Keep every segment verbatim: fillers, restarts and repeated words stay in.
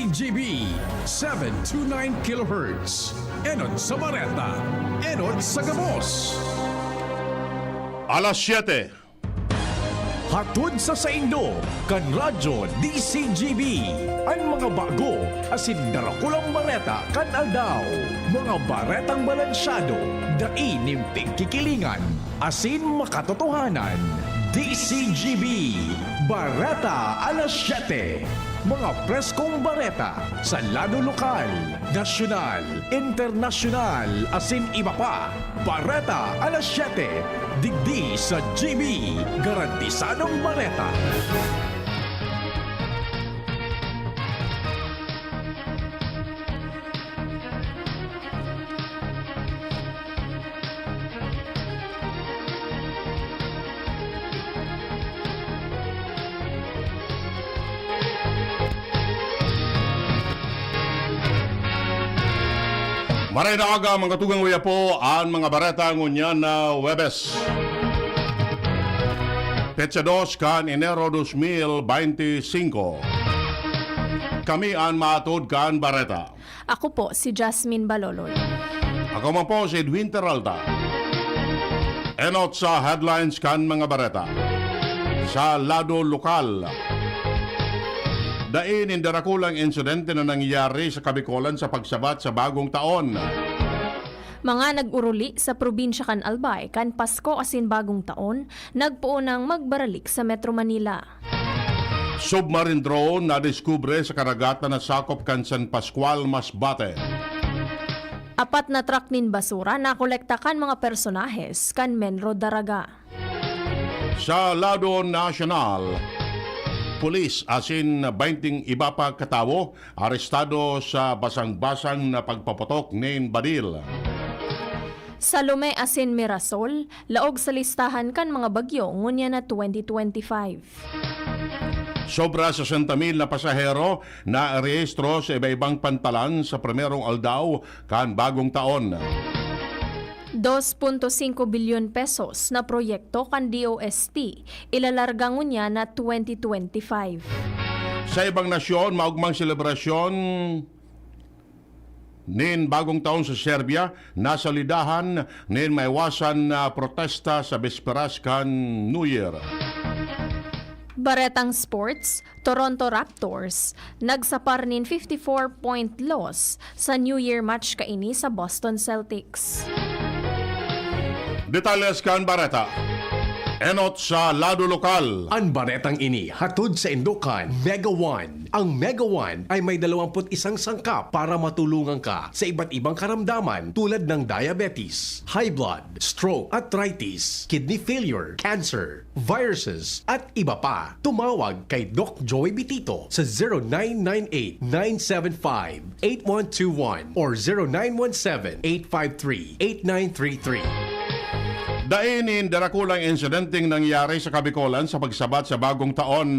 G B, seven two nine kilohertz. Enot sa Bareta, enot sa gabos. Alas siyete. Hatod sa saindo, kan Radyo D C G B, an mga bago asin darakulang bareta kan aldaw. Mga baretang balansyado, dai nin pigkikilingan, asin makatotohanan. D C G B, Bareta alas siyete. Mga preskong bareta sa lado lokal, nasyonal, internasyonal, asin iba pa. Bareta alas siyete, digdi sa G B, garantisadong bareta. Maray na aga, mga tugang, uya po an mga bareta ngunyan na Huwebes, petsa dos kan Enero dos mil beinti singko. Kami an maatod kan bareta. Ako po si Jasmine Baloloy. Ako man po si Edwin Terralta. Enot sa headlines kan mga bareta. Sa lado lokal, dai nin darakulang insidente na nangyari sa Kabikolan sa pagsabat sa Bagong Taon. Mga nag-uruli sa probinsya kan Albay kan Pasko asin Bagong Taon, nagpoon nang magbaralik sa Metro Manila. Submarine drone nadiskubre sa karagatan na sakop kan San Pascual, Masbate. Apat na truck nin basura nakolekta kan mga personahes kan Menro Daraga. Sa lado nasyonal, pulis asin bainting iba pa katawo arestado sa basang-basang na pagpaputok nin badil. Salome asin Mirasol, laog sa listahan kan mga bagyo ngunyan na twenty twenty-five. Sobra sesenta mil na pasahero na rehistro sa iba-ibang pantalan sa primerong aldaw kan Bagong Taon. Dos punto singko bilyon pesos na proyekto kan D O S T ilalarga ngunyan na twenty twenty-five. Sa ibang nasyon, maogmang selebrasyon nin Bagong Taon sa Serbia, nasalidahan nin maiwasan na protesta sa bisperas kan New Year. Baretang sports, Toronto Raptors nagsapar nin fifty-four point loss sa New Year match kaini sa Boston Celtics. Detalles kan bareta. Enot sa lado lokal. An baretang ini hatod saindo kan Mega One. Ang Mega One ay may dalawampu't isang sangkap para matulungan ka sa iba't ibang karamdaman tulad ng diabetes, high blood, stroke, arthritis, kidney failure, cancer, viruses, at iba pa. Tumawag kay Doc Joy Bitito sa zero nine nine eight, nine seven five, eight one two one or zero nine one seven, eight five three, eight nine three three. Dai nin darakulang insidenteng nangyari sa Kabikolan sa pagsabat sa Bagong Taon.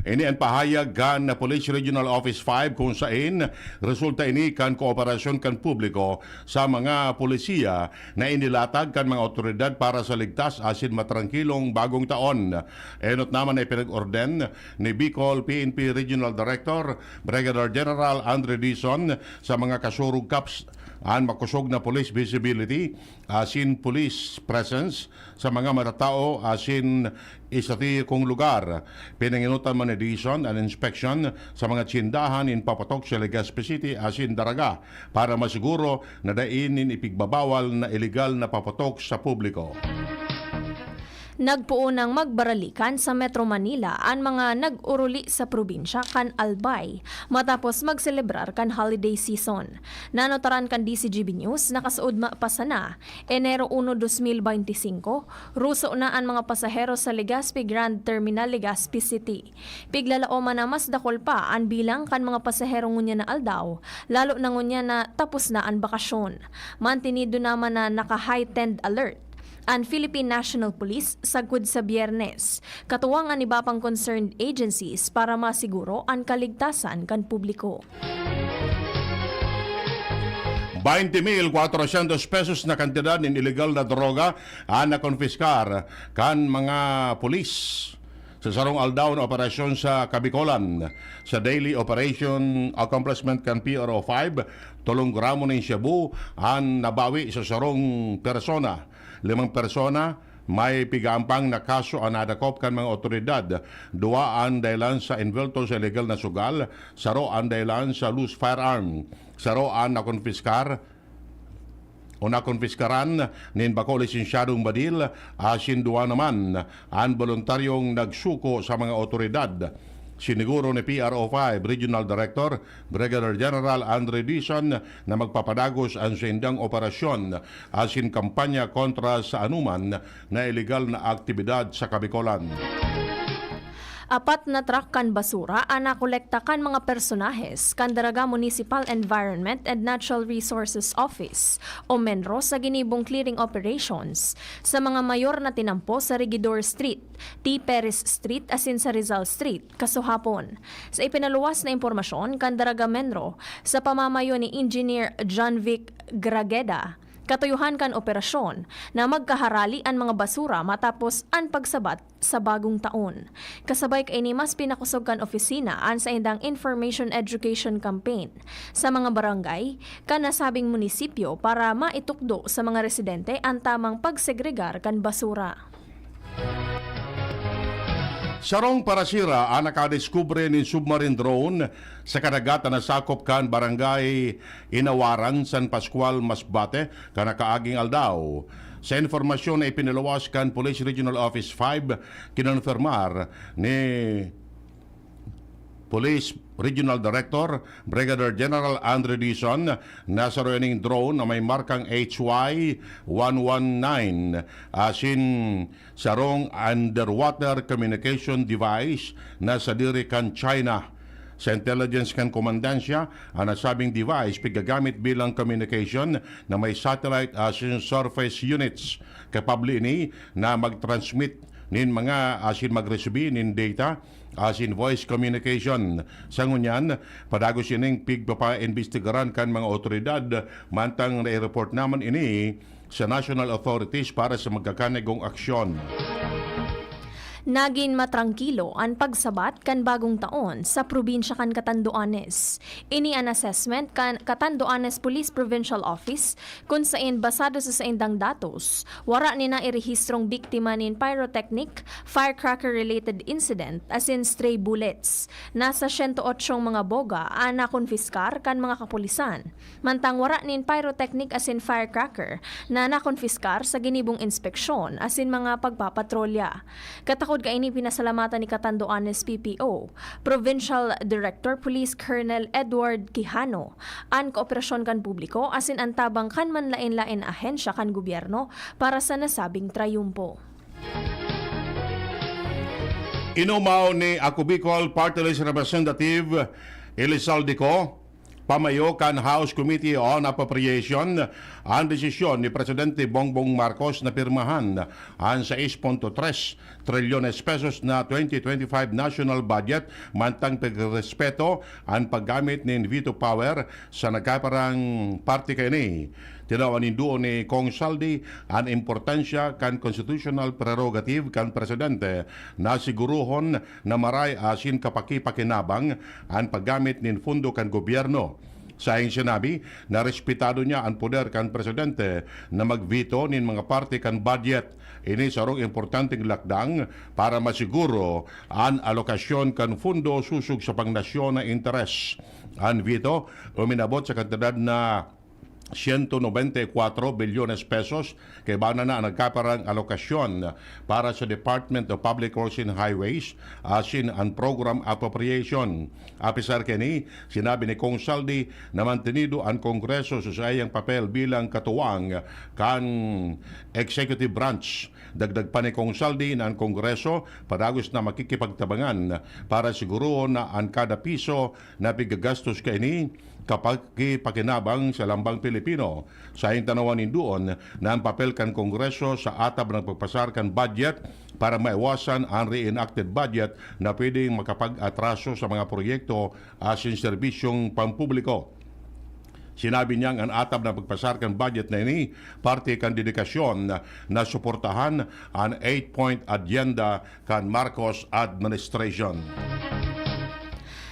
Ini an pahayag kan Police Regional Office five, kung sain resulta ini kan kooperasyon kan publiko sa mga polisiya na inilatag kan mga awtoridad para sa ligtas asin matrangkilong Bagong Taon. Enot naman na ipinag-orden ni Bicol P N P Regional Director Brigadier General Andre Dizon sa mga kasurog cops an makosog na police visibility asin police presence sa mga matatao asin estratehikong lugar. Pinangenotan man ni Dizon an inspeksyon sa mga tsindahan nin paputok sa Legazpi City asin Daraga para masiguro na dai nin ipigbabawal na iligal na paputok sa publiko. Nagpoon nang magbaralikan sa Metro Manila an mga nag-uruli sa probinsya kan Albay matapos magselebrar kan holiday season. Nanotaran kan D C G B News na kasaudma pa sana, Enero uno, dos mil beinti singko, ruso na an mga pasahero sa Legazpi Grand Terminal, Legazpi City. Piglalaoman na mas dakul pa an bilang kan mga pasahero ngunyan na aldaw, lalo na ngunyan na tapos na an bakasyon. Mantinido naman na naka-heightened alert an Philippine National Police sagkod sa Biyernes, katuwang an iba pang concerned agencies para masiguro an kaligtasan kan publiko. Baynte mil kwatrosyentos pesos na kantidad nin ilegal na droga an nakonpiskar kan mga pulis Sa sarong aldaw na operasyon sa Kabikolan, sa daily operation accomplishment kan P R O five, tolong gramo nin shabu an nabawi sa sarong persona. Limang persona may pigaampang na kaso an nadakop kan mga otoridad. Duwa an dahilan sa envuelto sa illegal na sugal, saro an dahilan sa loose firearm, saro an nakonpiskar o nakonpiskaran nin bako lisensyadong badil, asin duwa naman an boluntaryong nagsuko sa mga otoridad. Siniguro ni P R O five Regional Director Brigadier General Andre Dizon na magpapadagos an saindang operasyon asin kampanya kontra sa anuman na iligal na aktibidad sa Kabikolan. Apat na truck kan basura an nakolekta kan mga personahes kan Daraga Municipal Environment and Natural Resources Office o MENRO sa ginibong clearing operations sa mga mayor na tinampo sa Regidor Street, T. Perez Street asin sa Rizal Street, kasuhapon. Sa ipinaluwas na impormasyon kan Daraga MENRO sa pamamayo ni Engineer John Vic Grageda, katuyuhan kan operasyon na magkaharali an mga basura matapos an pagsabat sa bagong taon. Kasabay kaini, mas pinakosog kan opisina an saindang information education campaign sa mga barangay kan nasabing munisipyo para maitukdo sa mga residente an tamang pagsegregar kan basura. Sarong parasira an nakadiskubre nin submarine drone sa kadagatan na sakop kan Barangay Inawaran, San Pascual, Masbate, kan nakaaging aldaw. Sa informasyon na ipinaluwas kan Police Regional Office five, kinonfirmar ni Police Regional Director Brigadier General Andre Dizon na saro ining drone na may markang H Y one one nine asin sarong underwater communication device na sadiri kan China. Sa intelligence kan komandansya, an nasabing device pigagamit bilang communication na may satellite asin surface units. Kapable ini na mag-transmit nin mga asin magresibi nin data asin voice communication. Sa ngunyan, padagos ining pigpapaimbestigaran kan mga otoridad, mantang nai-report naman ini sa national authorities para sa magkakanigong aksyon. Nagin matrangkilo an pagsabat kan bagong taon sa probinsya kan Catanduanes. Ini an assessment kan Catanduanes Police Provincial Office, kun sain basado sa saindang datos, wara ni nairehistrong biktima nin pyrotechnic, firecracker-related incident asin stray bullets. Nasa siyento otsong mga boga an nakonpiskar kan mga kapulisan, mantang wara nin pyrotechnic asin firecracker na nakonpiskar sa ginibong inspeksyon asin mga pagpapatrolya. Katakod kaini, pinasalamatan ni Catanduanes P P O Provincial Director Police Colonel Edward Quijano an kooperasyon kan publiko asin an tabang kan manlaen-laen na ahensya kan gobyerno para sa nasabing trayumpo. Inumaw ni Ako Bicol Party List Representative Elizalde Co, pamayo kan House Committee on Appropriation, an desisyon ni Presidente Bongbong Marcos na pirmahan an sais punto tres trilyones pesos na twenty twenty-five national budget, mantang pagrespeto an paggamit nin veto power sa nagkaparang parte kaini. Tinawan nindo ni Cong Saldi an importansya kan constitutional prerogative kan presidente na sigurohon na maray asin kapakipakinabang an paggamit nin pondo kan gobyerno. Sa iyang sinabi, narespetado niya an poder kan presidente na mag-veto nin mga parte kan budget. Ini sarong importanteng lakdang para masiguro an alokasyon kan pondo sosog sa pangnasyon na interes. An veto uminabot sa kantidad na siyento nobenta y kwatro bilyones pesos, kaiba na na an nagkaparang alokasyon para sa Department of Public Works and Highways asin an program appropriation. Apisar kaini, sinabi ni Cong Saldi na mantenido an Kongreso sa saiyang papel bilang katuwang kan executive branch. Dagdag pa ni Cong Saldi na an Kongreso padagos na makikipagtabangan para siguroon na an kada piso na pigagastos kaini kapakipakinabang sa lambang Pilipino. Sa tanawan nindoon na an papel kan Kongreso sa atab na pagpasar kan budget para maiwasan an reenacted budget na pwedeng makapag-atraso sa mga proyekto asin serbisyong pampubliko. Sinabi niyang an atab na pagpasar kan budget na ini parte kan dedikasyon na suportahan an eight-point agenda kan Marcos administration.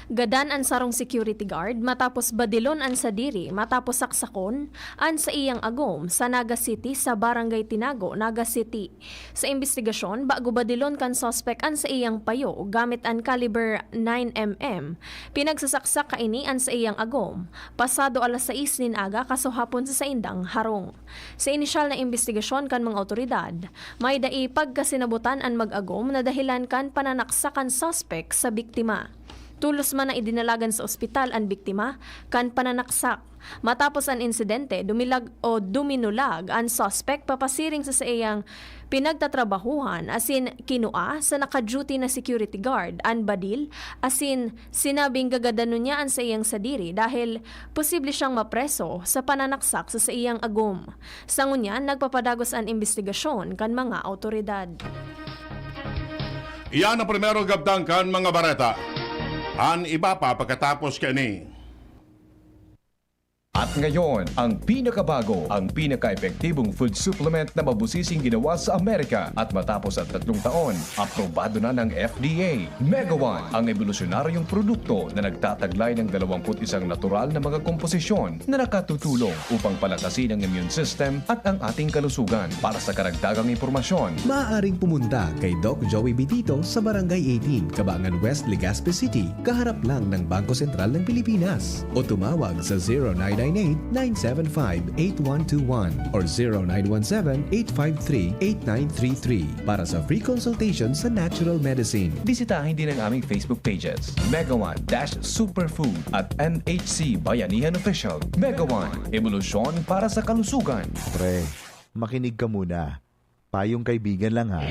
Gadan an sarong security guard matapos badilon an sadiri matapos saksakon an saiyang agom sa Naga City sa Barangay Tinago, Naga City. Sa imbestigasyon, bago badilon kan suspek an saiyang payo gamit an caliber nine M M. Pinagsasaksak kaini an saiyang agom, pasado alas sais nin aga kasuhapon sa saindang harong. Sa inisyal na imbestigasyon kan mga awtoridad, may dai pagkasinabutan an mag-agom na dahilan kan pananaksak kan suspek sa biktima. Tolos man na idinalagan sa ospital an biktima kan pananaksak. Matapos an insidente, dumilag o duminulag an suspek papasiring sa saiyang pinagtatrabahuhan asin kinua sa naka-duty na security guard an badil asin sinabing gagadanon niya an saiyang sadiri dahil posible siyang mapreso sa pananaksak sa saiyang agom. Sa ngunyan, nagpapadagos an imbestigasyon kan mga awtoridad. Iyan ang primero gabtang kan mga bareta. An iba pa pagkatapos kani. At ngayon, ang pinakabago, ang pinaka-epektibong food supplement na mabusising ginawa sa Amerika. At matapos ang tatlong taon, aprobado na ng F D A. Megawan, ang ebolusyonaryong produkto na nagtataglay ng dalawampu't isang natural na mga komposisyon na nakatutulong upang palakasin ang immune system at ang ating kalusugan. Para sa karagdagang impormasyon, Maaaring pumunta kay Doc Joey Bitito sa Barangay eighteen, Cabangan West, Legazpi City, kaharap lang ng Bangko Sentral ng Pilipinas. O tumawag sa zero nine nine eight, nine seven five, eight one two one or zero nine one seven, eight five three, eight nine three three para sa free consultation sa natural medicine. Bisitahin din ang aming Facebook pages, Megawan dash Superfood at N H C Bayanihan Official. Megawan, ebolusyon para sa kalusugan. Pre, makinig ka muna. Payong kaibigan lang ha.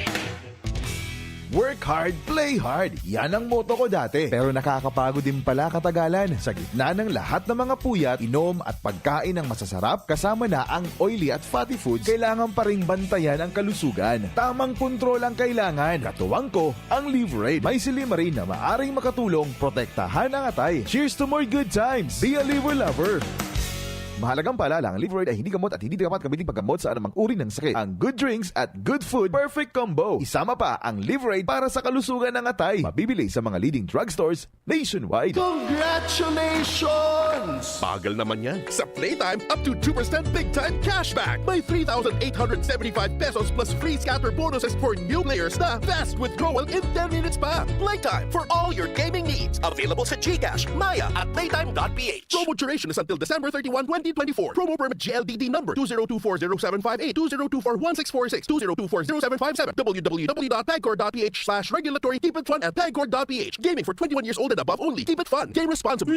Work hard, play hard. Yan ang motto ko dati. Pero nakakapagod din pala katagalan. Sa gitna ng lahat ng mga puyat, inom at pagkain ng masasarap, kasama na ang oily at fatty foods, kailangan pa ring bantayan ang kalusugan. Tamang kontrol ang kailangan. Katuwang ko, ang Liverade. May silymarin na maaring makatulong protektahan ang atay. Cheers to more good times! Be a Liver Lover! Mahalagang paalala, ang Liverade ay hindi gamot at hindi dapat gamitin paggamot sa anumang uri ng sakit. Ang good drinks at good food, perfect combo. Isama pa ang Liverade para sa kalusugan ng atay. Mabibili sa mga leading drugstores nationwide. Congratulations! Bagal naman yan. Sa Playtime, up to two percent big time cashback. May three thousand eight hundred seventy-five pesos plus free scatter bonuses for new players na fast withdrawal in ten minutes pa. Playtime for all your gaming needs. Available sa GCash, Maya, at playtime dot ph. Promo duration is until December thirty-one, twenty twenty-four. Promo permit G L D D number two zero two four zero seven five eight, two zero two four one six four six, two zero two four zero seven five seven, w w w dot pagcor dot p h slash regulatory. Keep it fun at pagcor dot p h. Gaming for twenty-one years old and above only. Keep it fun. Game responsibly.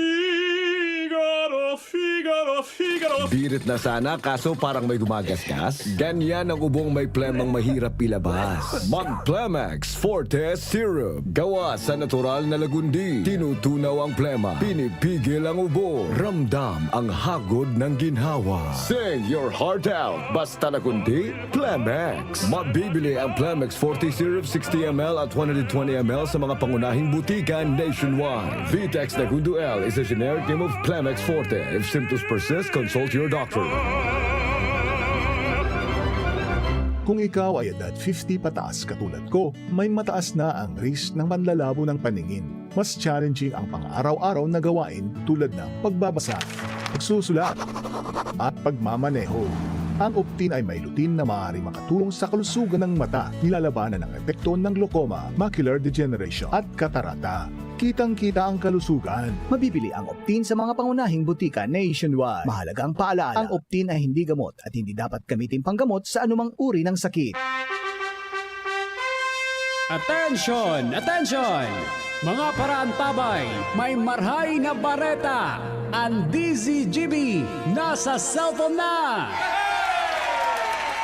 Figaro, Figaro, Figaro. Birit na sana, kaso parang may gumagasgas. Ganyan ang ubong may plemang mahirap ilabas. Mag Plemex Forte Syrup. Gawa sa natural na lagundi. Tinutunaw ang plema. Pinipigil ang ubo. Ramdam ang hagod ng ginhawa. Sing your heart out. Basta lagundi, Plemex. Mabibili ang Plemex Forte Syrup sixty M L at one hundred twenty M L sa mga pangunahing butika nationwide. Vitex Nagundo L is a generic name of Plemex Forte. If symptoms persist, consult your doctor. Kung ikaw ay edad fifty pataas katulad ko, may mataas na ang risk ng panlalabo ng paningin. Mas challenging ang pang-araw-araw na gawain tulad ng pagbabasa, pagsusulat, at pagmamaneho. Ang Optin ay may lutein na maaaring makatulong sa kalusugan ng mata, nilalabanan ang epekto ng glaucoma, macular degeneration, at katarata. Kitang-kita ang kalusugan. Mabibili ang Optin sa mga pangunahing butika nationwide. Mahalagang paalala, ang Optin ay hindi gamot at hindi dapat gamitin panggamot sa anumang uri ng sakit. Attention! Attention! Mga paraantabay, may marhay na bareta! Ang D Z G B nasa cellphone na!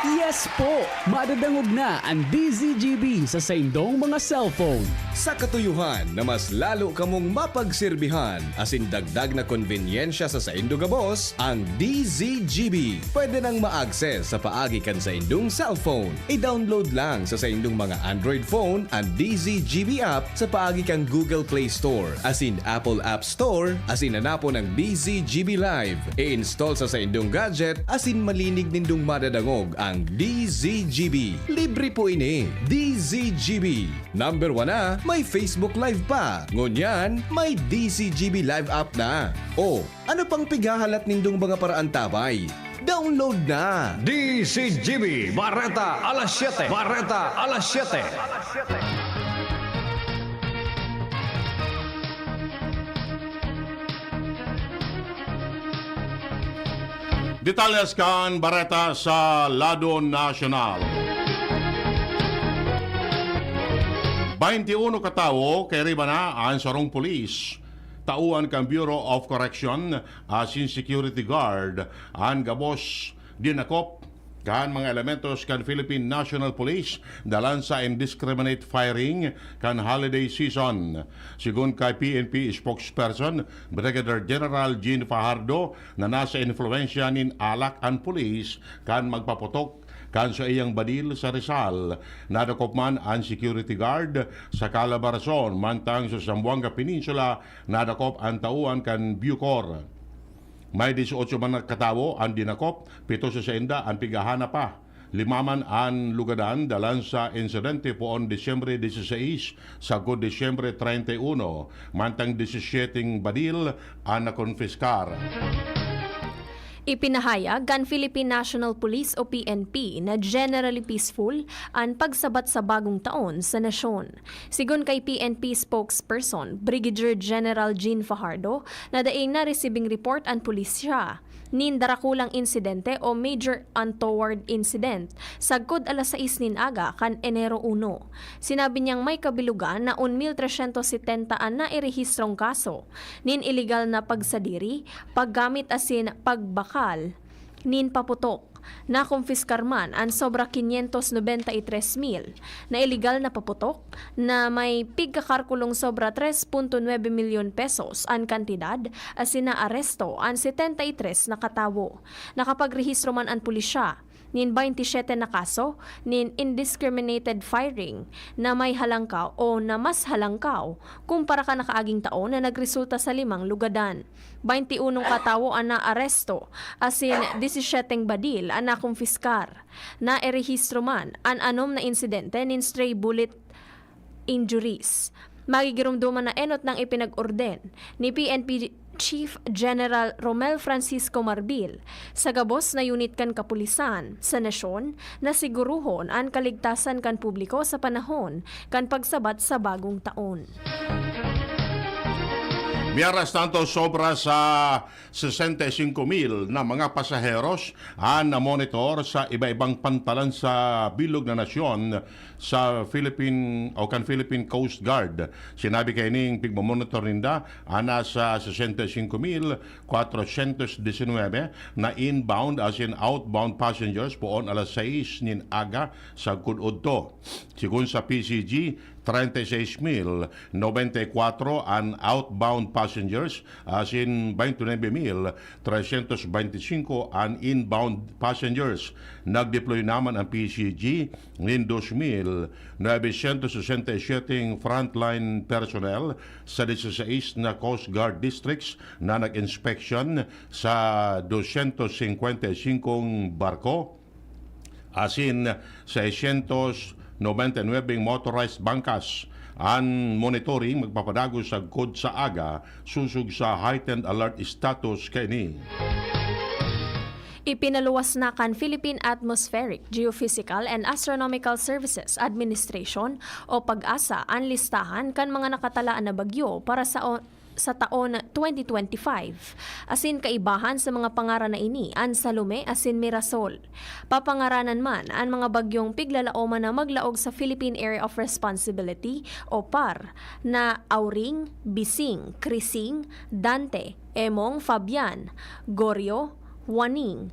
Yes po! Madadangog na an D Z G B sa saindong mga cellphone. Sa katuyohan na mas lalo kamong mapagserbihan asin dagdag na konbenyensya sa saindo gabos, ang D Z G B pwede nang ma-access sa paagi kan saindong cellphone. I-download lang sa saindong mga Android phone an D Z G B app sa paagi kan Google Play Store asin Apple App Store asin hanapon ang D Z G B Live. I-install sa saindong gadget asin malinig nindong madadangog ang D Z G B. Libre po ini. D Z G B. Number one na, may Facebook Live pa. Ngunyan, may D Z G B Live app na. O, ano pang pighahalat nindong mga paraantabay? Download na! D Z G B, Bareta alas siyete. Bareta alas siyete. Detalles kan bareta sa lado nasyonal. Bainti uno ka tawo kairiba na an sarong pulis, tawoan kan Bureau of Correction asin security guard, an gabos dinakop kan mga elementos kan Philippine National Police dalan sa indiscriminate firing kan holiday season. Sigon kay P N P spokesperson Brigadier General Jean Fajardo, na nasa influensya nin alak an pulis kan magpaputok kan saiyang badil sa Rizal. Nadakop man an security guard sa Calabarzon, mantang sa Zamboanga Peninsula, nadakop an tawoan kan Bucor. May dieciocho man na katawo an dinakop, pito sa sainda an pighahanap pa. Lima man an lugadan dalan sa insidente poon Disyembre dieciséis sagkod Disyembre treinta y uno, mantang disisyeteng badil an nakonpiskar. Ipinahayag kan Philippine National Police o P N P na generally peaceful an pagsabat sa bagong taon sa nasyon. Sigon kay P N P spokesperson Brigadier General Jean Fajardo, na daing naresibing report an pulisya nin darakulang insidente o major untoward incident sagkod alas sais nin aga kan Enero uno. Sinabi niyang may kabilugan na un mil tresyentos setenta an nairehistrong kaso nin iligal na pagsadiri, paggamit asin pagbakal nin paputok. Nakompiskar man an sobra quinientos noventa y tres mil na iligal na paputok na may pigkakarkulong sobra tres punto nuebe milyon pesos an kantidad asin naaresto an setenta y tres na katawo. Nakapagrehistro man an pulisya nin baynte siyete na kaso nin indiscriminated firing na may halangkaw o na mas halangkaw kumpara kan nakaaging taon na nagresulta sa limang lugadan. Baynte unong katawo an naaresto, asin disisiyeteng badil an nakompiskar. Nairehistro man an anom na insidente nin stray bullet injuries. Magigiromdoman na enot nang ipinag-orden ni P N P Chief General Romel Francisco Marbil sa gabos na unit kan kapulisan sa nasyon na siguruhon an kaligtasan kan publiko sa panahon kan pagsabat sa bagong taon. Mientras tanto, sobra sa sesenta y cinco mil na mga pasaheros an namonitor sa iba-ibang pantalan sa bilog na nasyon sa Philippine o kan Philippine Coast Guard. Sinabi kaining pigmamonitor ninda, an nasa sesenta y cinco mil kwatrosyentos disinwebe na inbound asin outbound passengers poon alas sais nin aga sagkod udto. Sigon sa P C G, treinta y seis mil noventa y cuatro an outbound passengers asin baynte nuebe mil tresyentos baynte singko an inbound passengers. Nag-deploy naman an P C G nin dos mil novecientos sesenta y siyete frontline personnel sa disisais na Coast Guard districts na nag-inspeksyon sa dosyentos singkwenta y singkong barko asin seisyentos nobenta y nuebe motorized bangkas. An monitoring magpapadagos sagkod sa aga, sosog sa heightened alert status kaini. Ipinaluwas na kan Philippine Atmospheric, Geophysical and Astronomical Services Administration o PAGASA an listahan kan mga nakatalaan na bagyo para sa o-, sa taon twenty twenty-five, asin kaibahan sa mga pangaran na ini an Salome asin Mirasol. Papangaranan man an mga bagyong piglalaoman na maglaog sa Philippine Area of Responsibility o PAR na Auring, Bising, Krising, Dante, Emong, Fabian, Goryo, Waning,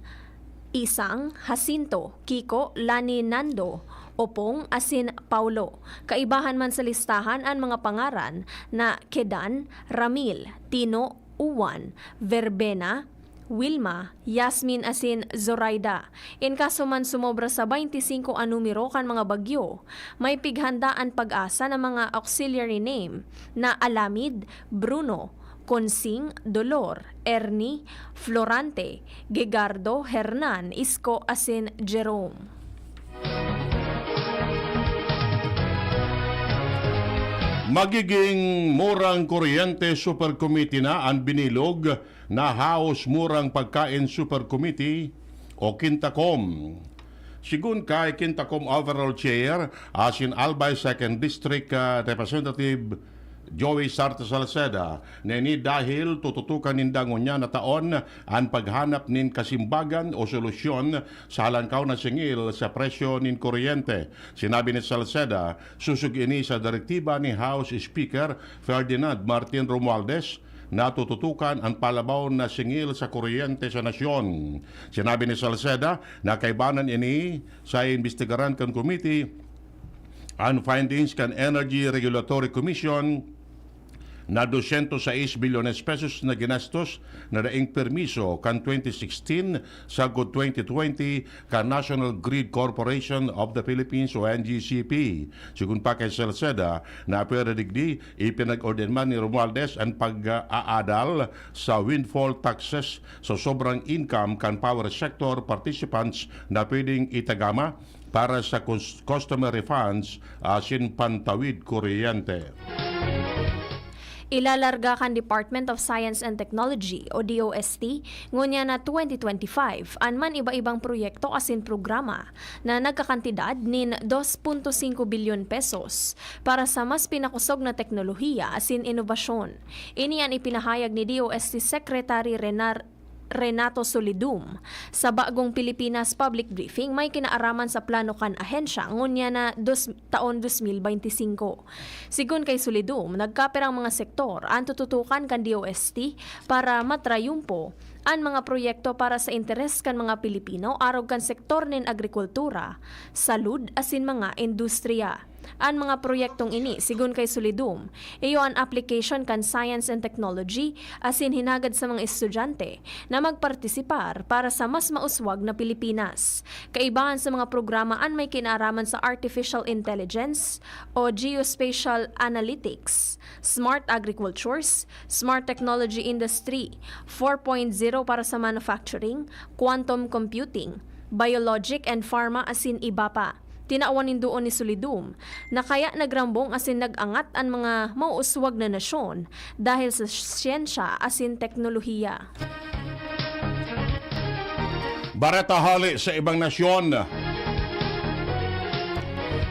Isang, Jacinto, Kiko, Lani, Nando, Opong asin Paulo. Kaibahan man sa listahan an mga pangaran na Kedan, Ramil, Tino, Uwan, Verbena, Wilma, Yasmin asin Zoraida. In kaso man sumobra sa baynte singko an numero kan mga bagyo, may pighanda an PAGASA na mga auxiliary name na Alamid, Bruno, Consing, Dolor, Ernie, Florante, Gegardo, Hernan, Isko asin Jerome. Magiging Murang Kuryente Super Committee na an binilog na House Murang Pagkain Super Committee o Quintacom. Sigun kay Quintacom Overall Chair asin Albay Second District ah, Representative Joey Sarte Salceda, na ini dahil tututukan ninda ngunyan na taon an paghanap nin kasimbagan o solusyon sa halangkaw na singil sa presyo nin kuryente. Sinabi ni Salceda, susog ini sa direktiba ni House Speaker Ferdinand Martin Romualdez na tututukan an palabaw na singil sa kuryente sa nasyon. Sinabi ni Salceda na kaibanan ini sa imbestigaran kan committee an findings kan Energy Regulatory Commission na dosyentos sais bilyones pesos na ginastos na daing permiso kan twenty sixteen sagkod twenty twenty kan National Grid Corporation of the Philippines o N G C P. Sigun pa kay Salceda, na pwera digdi, ipinag-ordenman ni Romualdez an pag-aadal sa windfall taxes sa sobrang income kan power sector participants na pwedeng itagama para sa cus-, customer refunds asin pantawid kuryente. Ilalarga kan Department of Science and Technology o D O S T ngunyan na twenty twenty-five an man iba-ibang proyekto asin programa na nagkakantidad nin dos punto singko bilyon pesos para sa mas pinakosog na teknolohiya asin inobasyon. Ini an ipinahayag ni D O S T Secretary Renar-, Renato Solidum sa Bagong Pilipinas Public Briefing may kinaaraman sa plano kan ahensya ngunyan na dos, taon dos mil beinti singko. Sigun kay Solidum, nagkapirang mga sektor an tututukan kan D O S T para matrayumpo an mga proyekto para sa interes kan mga Pilipino arog kan sektor nin agrikultura, salud asin mga industriya. An mga proyektong ini, sigun kay Solidum, iyo an application kan science and technology asin hinagad sa mga estudyante na magpartisipar para sa mas mauswag na Pilipinas. Kaibahan sa mga programa an may kinaaraman sa artificial intelligence o geospatial analytics, smart agricultures, smart technology industry, four point zero para sa manufacturing, quantum computing, biologic and pharma asin iba pa. Tinawan nin duon ni Solidum na kaya nagrambong asin nag-angat an mga mauuswag na nasyon dahil sa siyensya asin teknolohiya. Bareta hali sa ibang nasyon.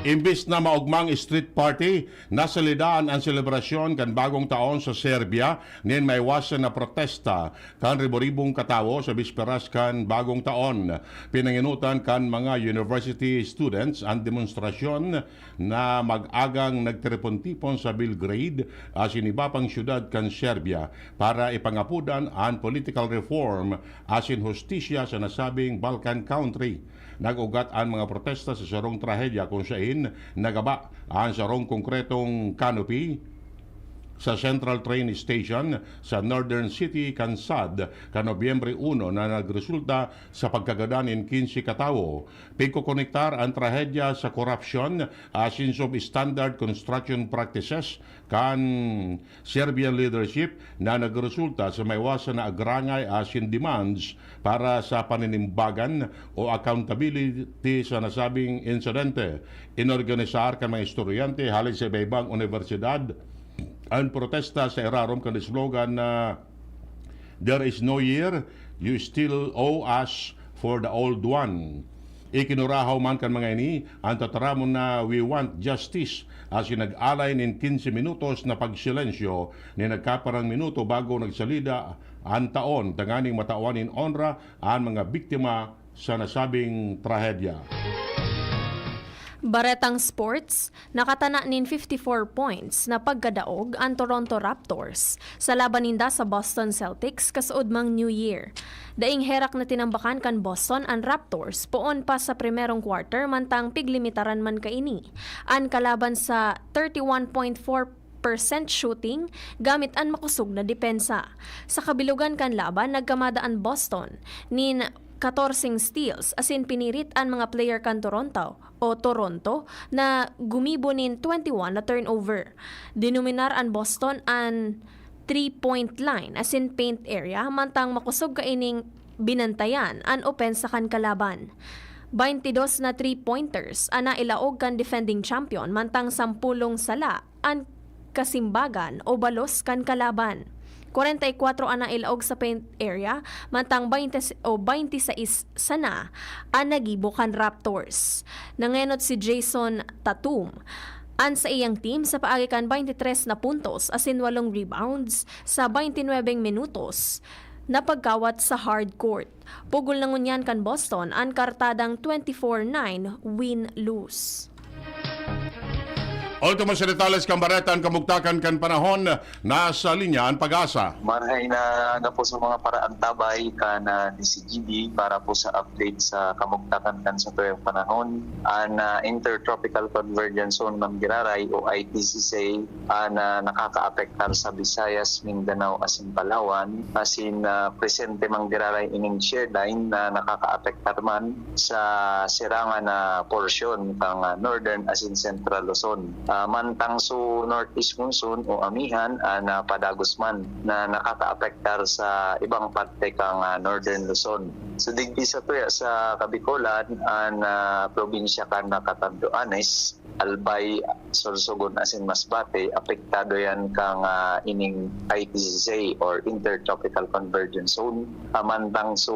Imbis na maogmang street party, nasalidaan an selebrasyon kan Bagong Taon sa Serbia nin maiwasan na protesta kan ribo-ribong katawo sa bisperas kan Bagong Taon. Pinanginutan kan mga university students an demonstrasyon na mag-agang nagtiripon-tipon sa Belgrade asin iba pang syudad kan Serbia para ipangapodan an political reform asin hustisya sa nasabing Balkan country. Nag-ugat an mga protesta sa sarong trahedya kung sain nagaba an sarong konkretong canopy sa Central Train Station sa Northern City kan Sad kan Nobyembre uno na nagresulta sa pagkagadan nin quince katawo. Pigkokonektar an trahedya sa korapsyon asin substandard construction practices kan Serbian leadership na nagresulta sa maiwasan na agrangay asin demands para sa paninimbagan o accountability sa nasabing insidente. Inorganisar kan mga estudyante hali sa iba-ibang unibersidad an protesta sa irarom kan slogan na "There is no year you still owe us for the old one." Ikinurahaw man kan mga ini an tataramon na "We want justice" asin nag-alay nin quince minutos na pagsilensyo nin nagkaparang minuto bago nagsalida an taon tanganing matawan nin onra an mga biktima sa nasabing trahedya. Baretang sports, nakatana nin fifty-four points na pagkadaog an Toronto Raptors sa laban ninda sa Boston Celtics kasuodmang New Year. Daing herak na tinambakan kan Boston an Raptors poon pa sa primerong quarter, mantang piglimitaran man kaini an kalaban sa thirty-one point four percent shooting gamit an makosog na depensa. Sa kabilogan kan laban, nagkamada an Boston nin katorseng steals asin pinirit an mga player kan Toronto o Toronto na gumibo nin twenty-one na turnover. Dinominar an Boston an three-point line asin paint area, mantang makosog kaining binantayan an opensa kan kalaban. Baintidos na three-pointers an nailaog kan defending champion, mantang sampulong sala an kasimbagan o balos kan kalaban. Kwarenta y kwatro an nailaog sa paint area, mantang baynte o baynte sais sana an nagibo kan Raptors. Nangenot si Jayson Tatum an saiyang team sa paagi kan baynte tres na puntos asin walong rebounds sa baynte nuwebeng minutos na pagkawat sa hard court. Pugol na ngunyan kan Boston an kartadang twenty-four nine win-lose. Ultimo sa detalles kan bareta, an kamugtakan kan panahon. Nasa linya an PAGASA. Marhay na aga po sa mga paraantabay kan, ah, D C G B para po sa update sa kamugtakan kan satuyang panahon. An, ah, Intertropical Convergence Zone man giraray o I T C Z, an, ah, nakakaapektar sa Visayas, Mindanao asin Palawan. Asin, ah, presente man giraray ining shear line na nakakaapektar man sa sirangan na porsyon kan, ah, Northern asin Central Luzon. Ah, mantang su northeast monsoon o amihan, ah, na padagos man na nakakaapektar sa ibang parte kan, ah, Northern Luzon. So, digdi sa tuya sa Kabikolan, an, ah, probinsya kan Catanduanes, Albay, Sorsogon asin Masbate, apektado yan kan, ah, ining I T C Z or Intertropical Convergence Zone. Ah, mantang su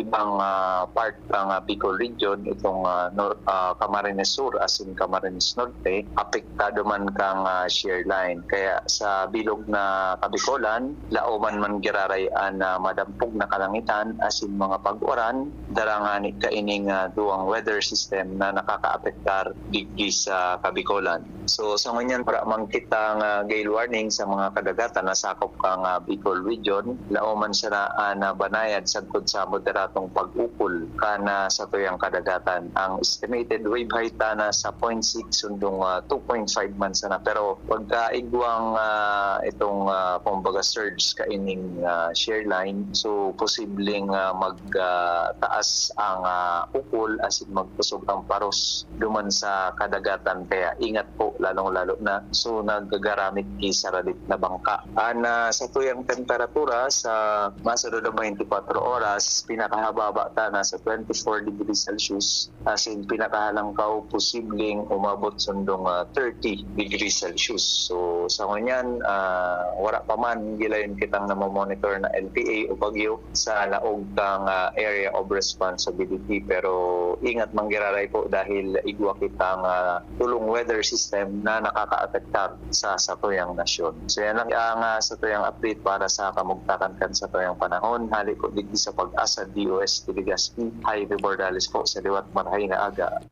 ibang, ah, part kan, ah, Bicol Region, itong, ah, Nor-, ah, Camarines Sur asin Camarines Norte, apektado man kan, ah, shear line. Kaya sa bilog na Kabikolan, laoman man giraray an, ah, madampog na kalangitan asin mga pag-uran, dara ngani kaining, ah, duwang weather system na nakakaapektar digdi sa Kabikolan. So, sa ngunyan, wara man kitang, ah, gale warning sa mga kadagatan na sakop kan, ah, Bicol Region. Laoman sana an, ah, banayad sagkod sa moderadong pag-ukol kan, ah, satuyang kadagatan. Ang estimated wave height ta nasa point six, sundong, ah, two point five man sana. Pero pagkaigwang, ah, itong, ah, kumbaga, surge kaining, ah, shear line, so posibleng, ah, mag, ah, taas ang, ah, ukol asin magkusog ang paros duman sa kadagatan. Kaya ingat po, lalong-lalo na so nagagaramit ki saralit na bangka. An, ah, satuyang temperatura sa masunod na twenty-four oras, pinakahababa ta nasa twenty-four degrees Celsius, asin pinakahalangkaw posibleng umabot sundong, ah, thirty degrees Celsius. So, sa ngunyan, ah, wara pa man gilayon kitang namomonitor na L T A o bagyo sa laog kang, ah, area of responsibility. Pero ingat man giraray po dahil igwa kitang, ah, tulong weather system na nakakaapektar sa satuyang nasyon. So, yan lang ang, ah, satuyang update para sa kamugtakan kan satuyang panahon. Hali po digdi sa PAGASA D O S T Legazpi, Jaime Bordales po sa liwat. Marhay na aga.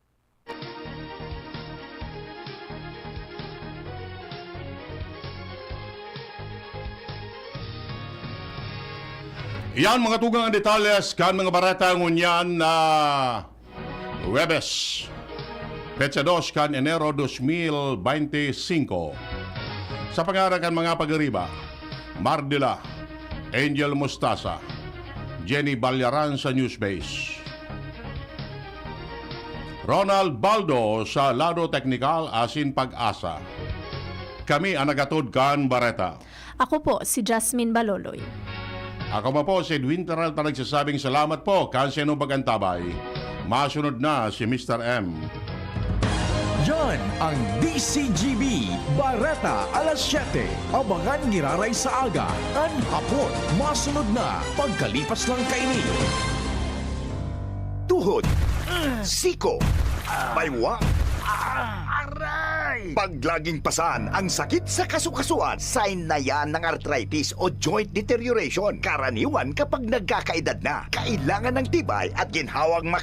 Yan, mga tugang, ang detalles kan mga bareta ngunyan na Huwebes, petsa dos kan Enero dos mil beinti singko. Sa pangaran kan mga pag-ariba, Mardila, Angel Mostaza, Jenny Balyaran sa Newsbase, Ronald Baldo sa lado teknikal asin PAGASA. Kami an nagatod kan bareta. Ako po si Jasmine Baloloy. Ako man po si Edwin Peralta, nagsasabing salamat po kan sa inyong pag-antabay. Masunod na si Mister M. Yan ang D C G B, Bareta alas siyete. Abangan giraray sa aga, an hapon. Masunod na, pagkalipas lang kaini. Tuhod, siko, baywa, aray! Pag laging pasan ang sakit sa kasukasuan, sign na yan ng arthritis o joint deterioration. Karaniwan kapag nagkakaedad na, kailangan ng tibay at ginhawang maka-